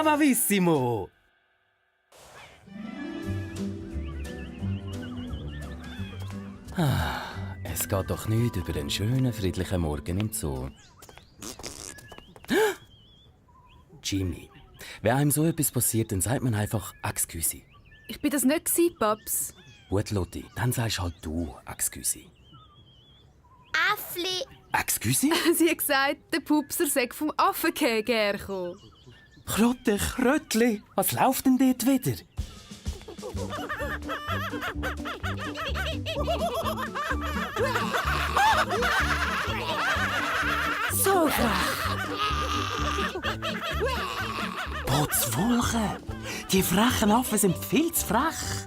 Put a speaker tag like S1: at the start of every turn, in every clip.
S1: bravissimo! Es geht doch nicht über einen schönen, friedlichen Morgen im Zoo. Jimmy, wenn einem so etwas passiert, dann sagt man einfach «Excuse».
S2: Ich bin das nicht gewesen, Paps.
S1: Gut, Lotti, dann sagst halt du «Excuse».
S3: Affli.
S1: «Excuse»?
S2: Sie hat gesagt, der Pupser sei vom Affenkäge hergekommen.
S1: Krotte, Krötli, was läuft denn dort wieder?
S2: So frech.
S1: Potzwolke! Die frechen Affen sind viel zu frech.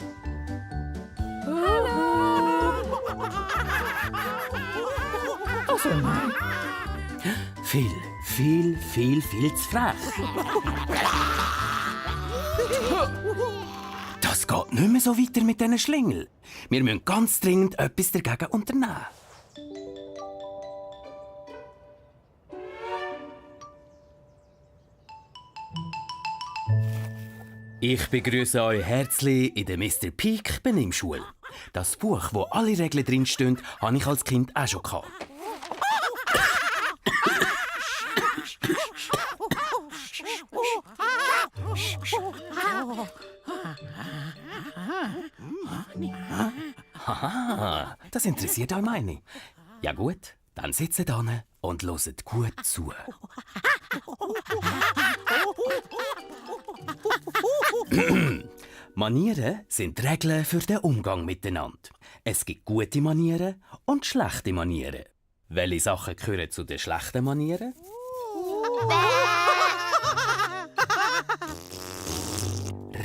S2: Also nein.
S1: Viel zu frech. Das geht nicht mehr so weiter mit diesen Schlingel. Wir müssen ganz dringend etwas dagegen unternehmen. Ich begrüße euch herzlich in der Mr. Peak Benimmschule. Das Buch, wo alle Regeln drinstehen, habe ich als Kind auch schon gehabt. Haha, das interessiert euch meine. Ja gut, dann sitzt da und hört gut zu. Manieren sind Regeln für den Umgang miteinander. Es gibt gute Manieren und schlechte Manieren. Welche Sachen gehören zu den schlechten Manieren?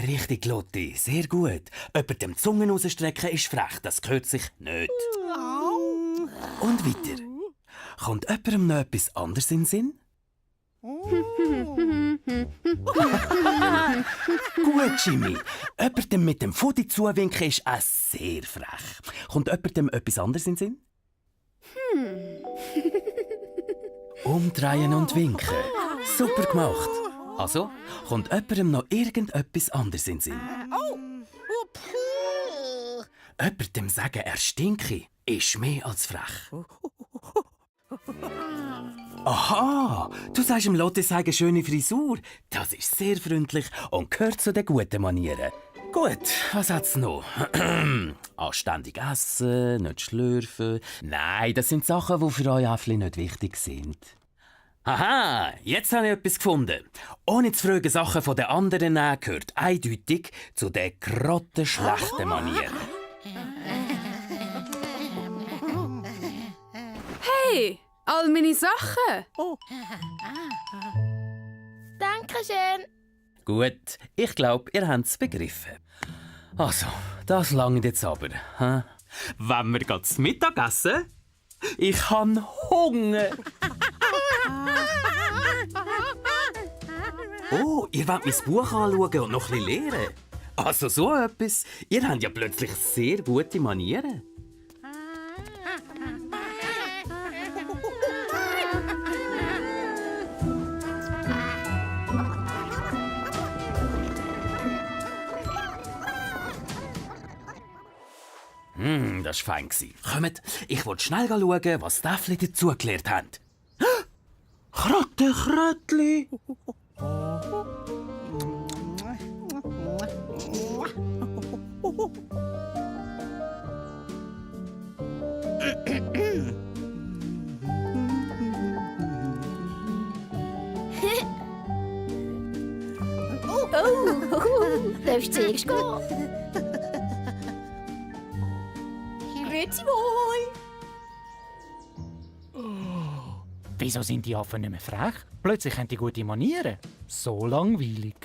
S1: Richtig, Lotti, sehr gut. Jemand die Zungen rausstrecken ist frech, das gehört sich nicht. Und weiter. Kommt jemandem noch etwas anderes in den Sinn? Gut, Jimmy. Jemandem mit dem Fudi zuwinken ist auch sehr frech. Kommt jemandem etwas anderes in den Sinn? Umdrehen und winken. Super gemacht. Also, kommt jemandem noch irgendetwas anderes in den Sinn? Jemandem sagen, er stinke, ist mehr als frech. Aha, du sagst dem Lotte sagen, schöne Frisur. Das ist sehr freundlich und gehört zu den guten Manieren. Gut, was hat's noch? Anständig essen, nicht schlürfen. Nein, das sind Sachen, die für euch Äffli nicht wichtig sind. Aha, jetzt habe ich etwas gefunden. Ohne zu fragen, Sachen von den anderen nehmen, gehört eindeutig zu den grottenschlechten Manieren.
S2: Hey, all meine Sachen.
S3: Dankeschön.
S1: Gut, ich glaube, ihr habt es begriffen. Also, das langt jetzt aber. Hä? Wollen wir gleich zu Mittag essen? Ich habe Hunger. Oh, ihr wollt mein Buch anschauen und noch ein bisschen lernen? Also so etwas. Ihr habt ja plötzlich sehr gute Manieren. Das war fein. Kommt, ich will schnell schauen, was die Äffli dazugelernt haben. Krötli!
S3: Darfst du zuerst gehen? Grüezi wohl.
S4: Wieso sind die Affen nicht mehr frech? Plötzlich haben die gute Manieren. So langweilig.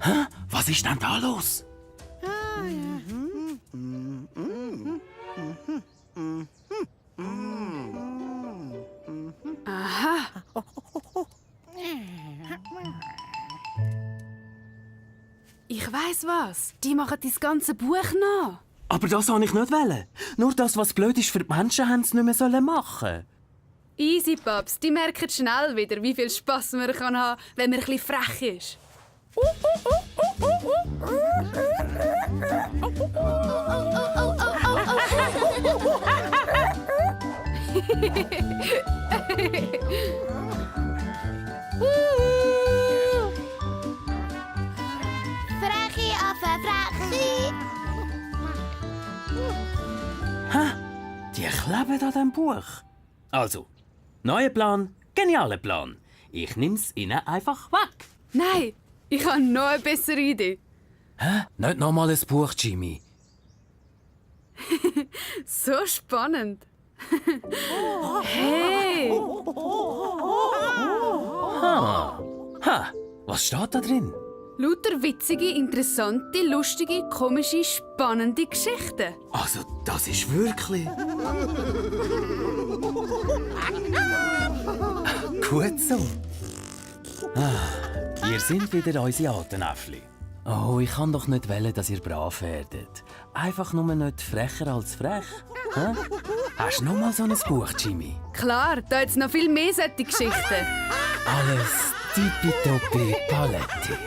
S1: Hä? Was ist denn da los?
S2: Aha. Ich weiss was. Die machen das ganze Buch nach.
S1: Aber das wollte ich nicht wollen. Nur das, was blöd ist für die Menschen, haben sie nicht mehr machen.
S2: Easy, Paps. Die merken schnell wieder, wie viel Spass man haben kann, wenn man ein bisschen frech ist.
S3: Freche Affe, freche.
S1: Die kleben an diesem Buch. Also, neuer Plan, genialer Plan. Ich nimm's ihnen einfach weg.
S2: Nein, ich habe noch eine bessere Idee.
S1: Nicht nochmal ein Buch, Jimmy.
S2: So spannend. Hey!
S1: Was steht da drin?
S2: Lauter witzige, interessante, lustige, komische, spannende Geschichten.
S1: Also, das ist wirklich... Gut so. Ihr seid wieder unsere alten Äffli. Oh, ich kann doch nicht wollen, dass ihr brav werdet. Einfach nur nicht frecher als frech. Hä? Hast du noch mal so ein Buch, Jimmy?
S2: Klar, da jetzt noch viel mehr solche Geschichten.
S1: Alles tippitoppi Paletti.